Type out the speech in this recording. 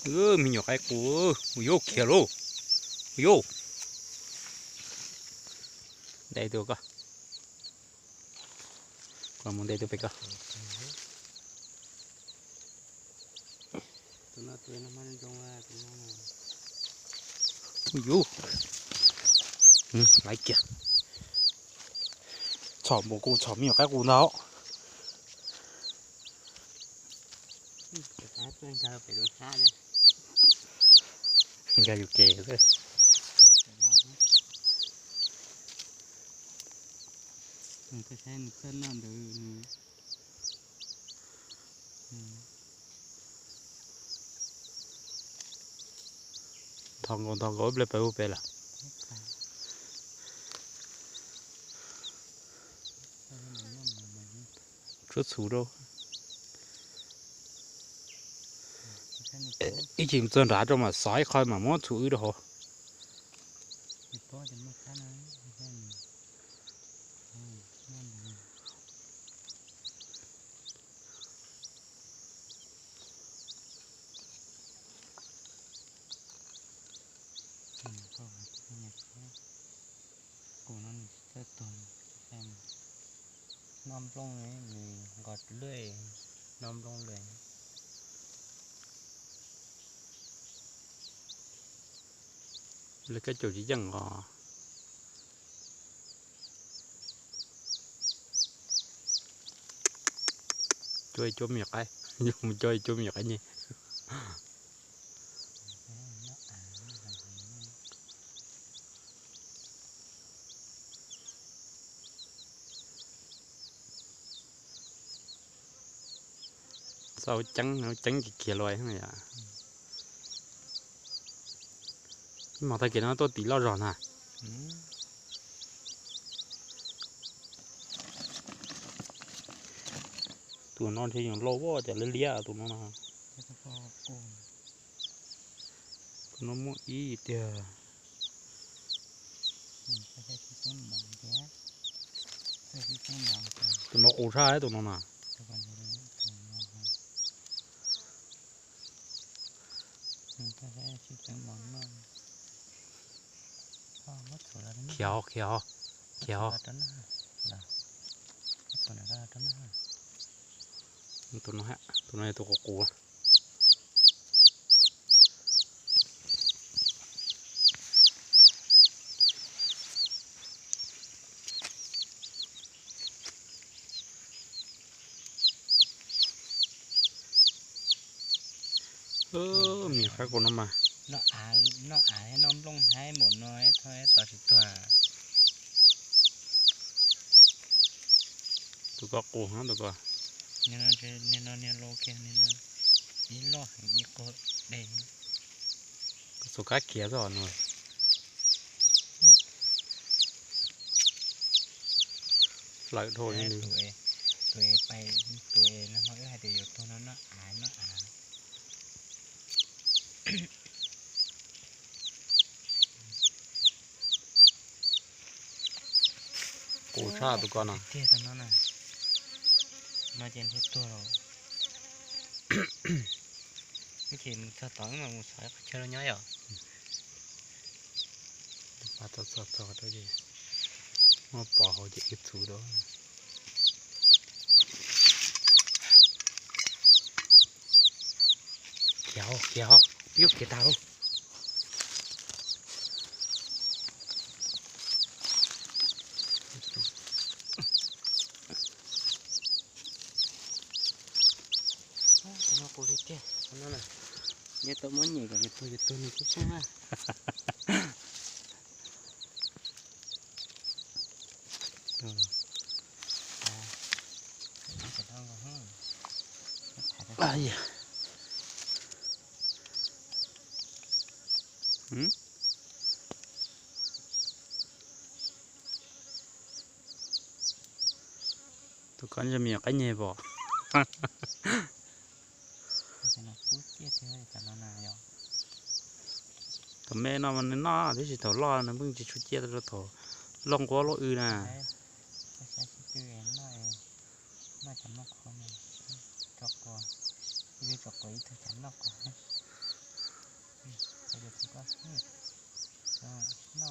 Me nyuam qaib qus, ua yuav khiav lauj, ua yuav. Nte tus ko, mus nte tus pem ko. Ua yuav, laiv kiag. Txhom npaum kuv txhom me nyuam qaib qus ntag. Nkag yus ke xwb. Nthos nkaus nthos nkaus ib pliag pawg hu pem lawm. Tsuab txhuv rau. Ib chim txog nrad rau mam xov ib qho mam muab txhuv wb rau hauv. Qus no nws tsis txawj tuag, noj nplooj nws nqos lwj, noj nplooj lwj. Lawv kab caum tsis yeej os. Cuab cuab me nyuam qaib, yus mus cuab cuab me nyuam qaib nyeg. Txhob ceeb, ceeb kiag kiag los yom. Ib hmos tag kis no tuaj tim loj zog na. Tus no ntshe yog lau vaj cov liab liab tus no no. Tus no muaj ib tiag. Tus no qus tshaj tus no na. Khiav, khiav, khiav. Tus no, tus no yog tus qus qus. Me nyuam qaib qus no mas, noj av noj nplooj haib npaum no thov tos tsis tuag. Tus ko qus heev tus ko. Niag no niag lau kiag, niag no ib loj heev ib qho dej. Xus kab khiav xwb os nus. Lawm dhau li. Tus es pais, tus es nag hmo wb hais tias yuav tuag no noj av noj av. Qus tshaj tus ko no. Tiag tau no na. No ces ntshe tuag lawm. Ib chim mus txog tod mas mus xov ib qho chaw rau nyob yom. Pab txog txog txog rau ces muab pov hauv ces wb txhuv rau. Khiav, khiav, yuav khiav tag lauj. Tus no qus li tiag, tus no na, yog tau muab nyem kom nws tuag yus tuag nws xwb xwb na. Tus ko ntshe me nyuam qaib nyeg pom. Thaum me no mas nws noj tib si, thaum loj nws pheej tsis tshua ciaj rau thaum loj nquab loj w na.